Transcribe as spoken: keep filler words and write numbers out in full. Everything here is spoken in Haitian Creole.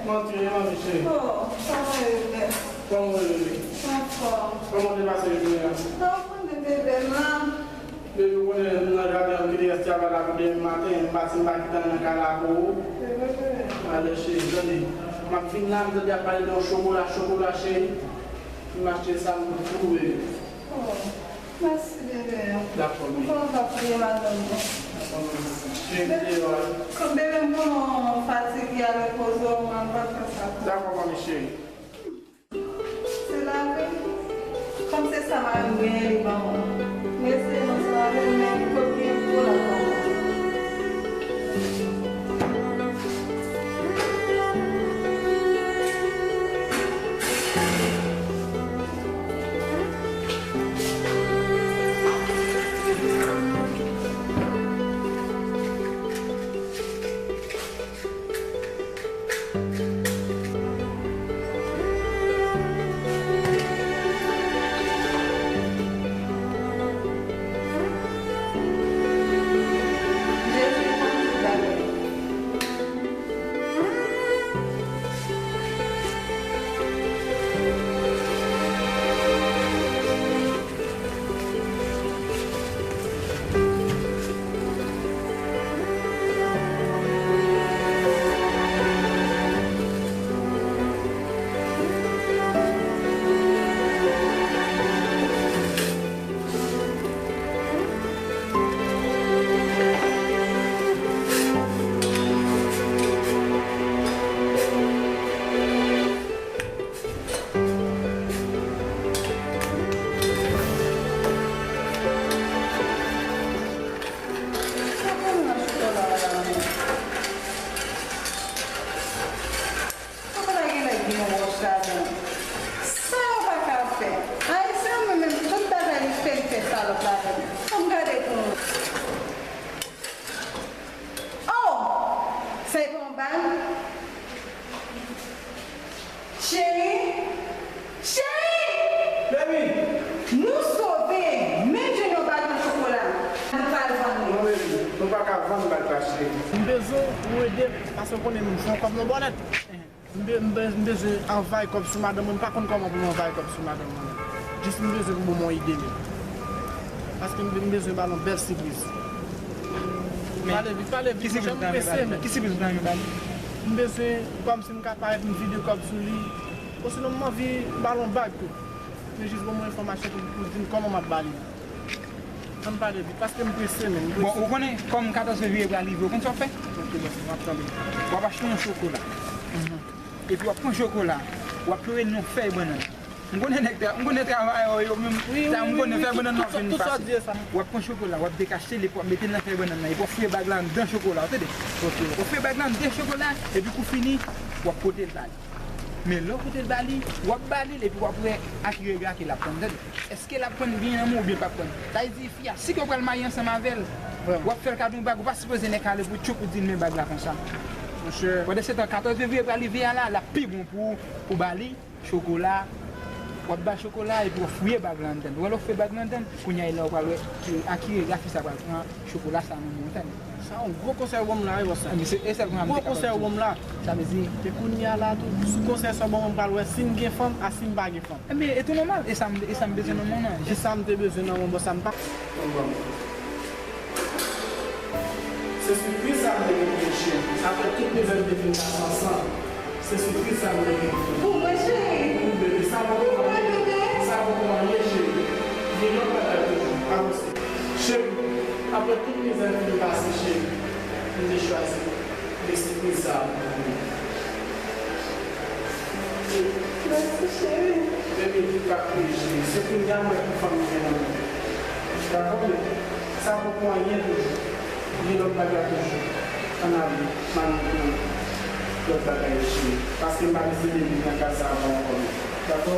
Kòman w ye, manmi cheri? Oh, sa va, bebe? Kòman w ye, bebe? Anfòm. Kòman w te pase jounen an? Anfòm, bebe, m la. Bebe, ou konnen m nan jaden an, m kite Esther pa la pou demen maten, m pati, m pa kite anyen nan kay la pou ou. Bebe, bebe. Ale, cheri, tande. M ap vin la, m tande y ap pale de yon chokola, chokola, cheri. M achte sa, m tou, bebe. Oh, mèsi, bebe. Dakò, bebe. Ou konn pa priye madanm nan. Dakò, manmi. Cheri, bebe, deyò a. Bebe, m konnen w fatige, al repoze w, m pa t fè sa pou ou. Dakò, manmi cheri. Se lavi. Kòm se sa mari m genyen, li ban mwen. M eseye non, se lavi, men li pot gen pou la ban mwen. Chokola genlè gen wòch ladan l. Sa yo pa ka fè. Ayisyen an menm, menm tout bagay li fè, li fè salòp ladan l. Ann gade pou nou. Oh! Sa e pa yon bag? Cheri! Cheri! Baby! Nou sove! Men jwenn yon bag nan chokola. Nou pral vann li. Non, baby, nou pa ka vann bag la, cheri. M bezwen ou ede m, paske w konnen m fè yon kòb nan bòlèt. M be-, m be-, m bezwen anvayi kòb sou madanm mwen, m pa konn kòman pou m anvayi kòb sou madanm mwen menm. Jis m bezwen pou bon, mwen ede m. Paske m be-, m bezwen ba l yon bèl sipriz. Men, pale vit, pale vit, monchè, m prese, men. Ki sipriz ou ta renmen ba li? M bezwen, kòmsi m ka parèt, m vide kòb sou li. Osinon, m anvi ba l yon bag tou. Men jis ban mwen enfòmasyon pou, pou di m kòman m ap ba li. Ann pale vit, paske m prese, men, m prese. Bon, ou konnen, kòm katòz fevriye pral rive, ou konn sa w ap fè? Ok, bòs, m ap tande. W ap achte yon chokola. Mhm. Epi w ap pran chokola, w ap ploure l nan fèy bannann. M konnen nèg tra-, m konnen travayè yo menm, wi, sa, wi, m konnen fèy bannann nan ap vin fasil. W ap pran chokola, w ap dekache l, epi w ap mete l nan fèy bannann nan, epi w ap fouye bag la anndan chokola, w tande? Ok. W ap fouye bag la anndan chokola, epi kou fini, w ap pote l ba li. Men lè w pote l ba li, w ap ba li l epi w ap wè a ki rega ke l ap pran, tande. Èske l ap pran byen nan men w oubyen l p ap pran? Sa vle di fi a, si ke w pral marye ansanm avè l, w ap fè l kado yon bag, ou pa sipoze nèk ale pou tchoup ou di l men bag la konsa. Monchè. Pandan se tan, katòz fevriye pral rive a la, l ap pi bon pou ou, pou w ba li chokola, w ap ba l chokola epi w ap fouye bag la anndan. Lè w fouye bag la anndan, kounye a e la w pral wè ki, a ki rega fi sa pral pran chokola sa nan men w, tande. Sa yon gwo konsèy ou ban m la, wi, bòs la. Gwo konsèy ou ban m la. Sa vle di. E kounye a la tou, sou konsèy sa w ban mwen, m pral wè si m gen fanm a si m pa gen fanm. Ebyen, e tou nòmal. E sa m, e sa m bezwen nan moun nan. E sa m te bezwen nan moun bòs la, m pa. Se sipriz sa m te gen pou cheri. Apre tout mizè m te fin pase ansanm. Se sipriz sa m te gen pou ou. Pou mwen, cheri. Pou ou, bebe. Sa poko anyen. Pou mwen, bebe. Sa poko anyen, cheri. Gen lòt bagay toujou. Avanse. Cheri, apre tout mizè m fin pase, cheri, m te chwazi de sipriz sa a pou ou. Mèsi, cheri. Bebe, pa kriye, cheri. Se kounye a m wè ki fanm m gen nan men. Dakò, bebe? Sa poko anyen toujou. Gen lòt bagay toujou. Ann ale, m al montre w lòt bagay yo, cheri. Paske m pa deside viv nan kay sa a ankò, non. Dakò?